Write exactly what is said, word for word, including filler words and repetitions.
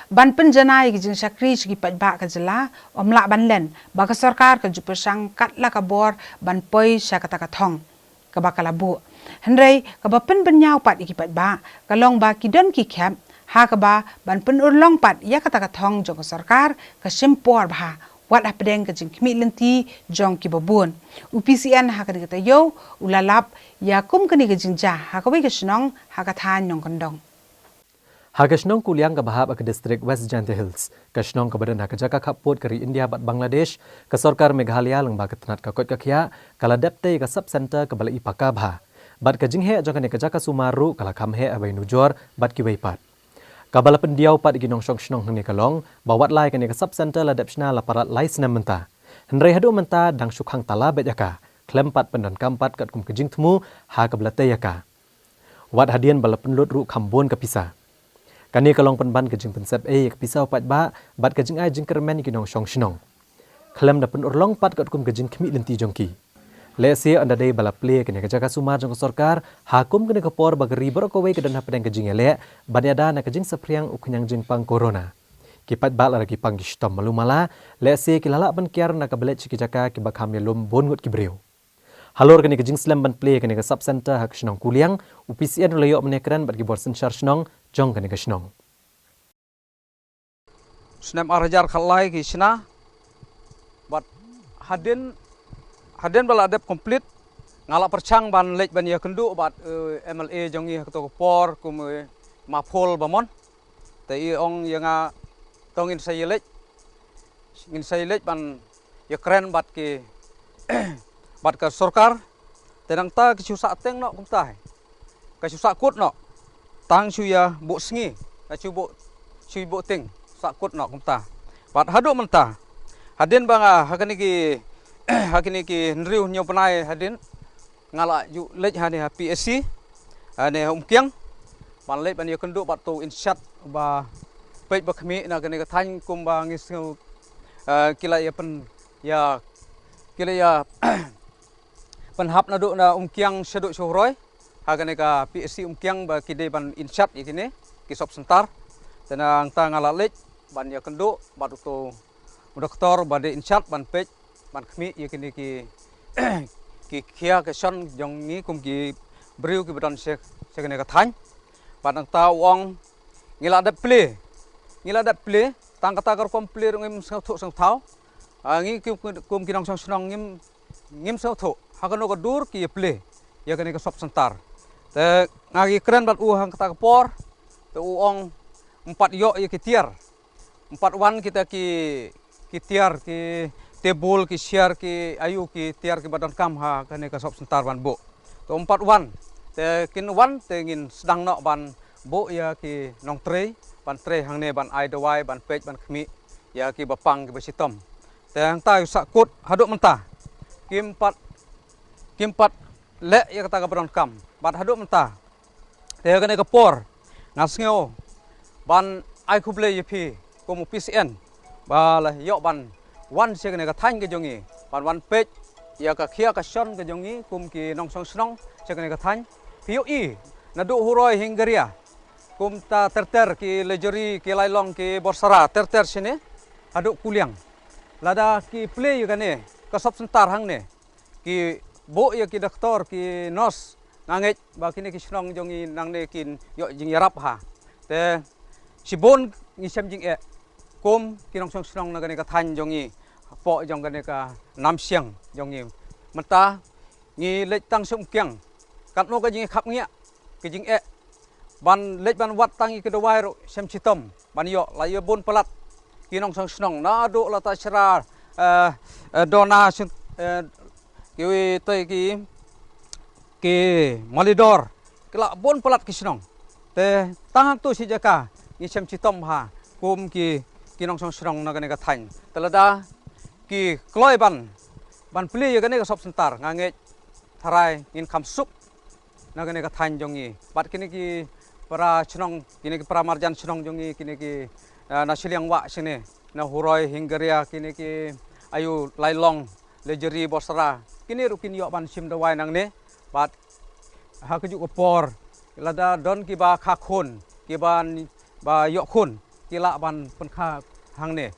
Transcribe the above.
Ban pynjanai ïa ki jingshakri sha ki paidbah ka jylla, ym lah ban len ba ka sorkar ka ju pyrshang kat la ka bor ban poi sha kata ka thong kaba ka la buh. Hynrei kaba pynbynñiaw pat ïa ki paidbah ka long ba ki don ki khep ha kaba ban pynurlong pat ïa kata ka thong jong ka sorkar ka shim por bha, wat hapdeng ka jingkhmih lynti jong kiba bun. U P C N ha kane ka taïew u la lap ïa kum kane ka jingjia ha kawei ka shnong ha ka thaiñ Nongkyndong. Ha ka shnong Kuliang kaba hap ha ka distrik West Jaintia Hills, ka shnong kaba don ha ka jaka khappud ka ri India bad Bangladesh, ka sorkar Meghalaya lyngba ka tnat ka koit ka khiah ka la dep tei ïa ka sub center kaba la i paka bha. Bad ka jingheh jong kane ka jaka sumar ruh ka la kham heh ha ba ïanujor bad kiwei pat. Kaba la pyndiaw pat ïa ki nongshong shnong hangne ka long ba wat la ïa kane ka sub center la dep shna la palat lai snem mynta. Hynrei haduh mynta dang shu khang tala beit ïa ka, khlem pat pyndonkam pat katkum ka jingthmu ha kaba la tei ïa ka. Wat hadien ba la pynlut ruh kham bun ka pisa. Kane ka long pynban ka jingpynsep ei ïa ka pisa u paidbah bad ka jingai jingkyrmen ïa ki nongshong shnong. Khlem da pynurlong pat katkum ka jingkhmih lynti jong ki. Lehse ynda dei ba la plie ïa kane ka jaka sumar jong ka sorkar ha kum kane ka por ba ka ri baroh kawei ka don hapdeng ka jingïaleh ban ïada na ka jingsaphriang u khñiang jingpang corona. Ki paidbah lada ki pang ki shitom malu mala, lehse ki la lah ban kiar na kaba leit sha ki jaka kiba kham ïalum bun ngut ki briew. Halor kane ka jingslem ban plie ïa kane ka sub center ha ka shnong Kuliang, u P C N u la ïoh ban ïakren bad ki bor synshar shnong jong kane ka shnong. Snem ar hajar khatlai ki shna bad hadien, hadien ba la dep complete, nga la pyrshang ban leit ban ïakynduh bad, eh, M L A jong ngi ha kato ka por kum, eh, Ma Phul Bamon. Te i ong ïa nga to ngin sa ïaleit, ngin sa ïaleit ban ïakren bad ki, bad ka sorkar. Te nangta ka shu sah teng noh kumta hi. Ka shu sah kut noh. Tang shu ïa buh sngi, ka shu buh, shu buh teng, sah kut noh kumta. Bad haduh mynta, hadien ba nga ha kine ki, ha kine ki hynriew hynñiew bnai hadien, nga la ju leit hane ha P S C, hane ha Umkiang, ban leit ban ïakynduh bad uto u in charge ba peit ba khmih na kane ka thaiñ kumba ngi sngew, eh, ki la ïa pyn, ïa, ki la ïa pynhap naduh na Umkiang shaduh sha Huroi, ha kane ka P S C Umkiang ba ki dei ban in charge ïa kine ki sub center. Te nangta nga la leit ban ïakynduh bad uto u doktor ba dei in charge ban peit ban khmih ïa kine ki, ki khia ki shon jong ngi kum ki briew kiba don sha, sha kane ka thaiñ. Bad nangta u ong ngi la dep plie, ngi la dep plie, tang kata ka rukom plie ruh ngim sngewthuh sngewthaw. Ah, ngi kum, kum ki nongshong shnong ngim, ngim sngewthuh ha kano ka dur ki ïa plie ïa kane ka sub center. Te nga ïakren bad u hangta ka por, te u ong ym pat ïoh ïa ki tiar. Ym pat wan kita ki, ki tiar, ki table, ki chair, ki aïu ki tiar kiba donkam ha kane ka sub center ban buh. To ym pat wan. Te kin wan te ngin sdang noh ban buh ïa ki nongtrei, ban trei hangne ban ai dawai, ban peit, ban khmih ïa kiba pang kiba shitom. Te hangta u sah kut haduh mynta. Kim pat, kim pat leh ïa kata kaba donkam. Bad haduh mynta. Te kane ka por nga sngew ban ai khublei ïa phi kum u P C N ba la ïoh ban wan sha kane ka thaiñ ka jong ngi ban wan peit ïa ka khia ka shon ka jong ngi kum ki nongshong shnong sha kane ka thaiñ. Phi ïohi naduh Huroi Hingaria kumta ter ter ki Lejari, ki Lailong, ki Borsara ter ter shane haduh Kuliang. Lada ki plie ïa kane ka sub center hangne, ki buh ïa ki doktor, ki nurse, nga ngeit ba kine ki shnong jong ngi nangne kin ïoh jingïarap ha. Te shibun ngi shem jingeh kum ki nongshong shnong na kane ka thaiñ jong ngi, hapoh jong kane ka namshiang jong ngi. Mynta ngi leit tang sha Umkiang, katno ka jingkhapngiah, ka jingeh ban leit ban wad tang ïa ki dawai ruh shem shitom ban ïoh. La ïa bun palat ki nongshong shnong naduh Lataishra, eh, eh, Dona, shin-, eh, kiwei te ki, ki Malidor, ki la bun palat ki shnong. Te tang hangto shi jaka ngi shem shitom ha kum ki, ki nongshong shnong na kane ka thaiñ. Te lada ki kloi ban, ban plie ïa kane ka sub center, nga ngeit tharai ngin kham suk na kane ka thaiñ jong ngi. Bad kine ki para shnong, kine ki para marjan shnong jong ngi, kine ki, ah, na shiliang wah shane, na Huroi Hingaria, kine ki aïu Lailong, Lejari, Borsara, kine ruh kin ïoh ban shim dawai nangne. Bad ha kajuh ka por lada don kiba kha khun, kiba n-, ba ïoh khun, ki lah ban pynkha hangne.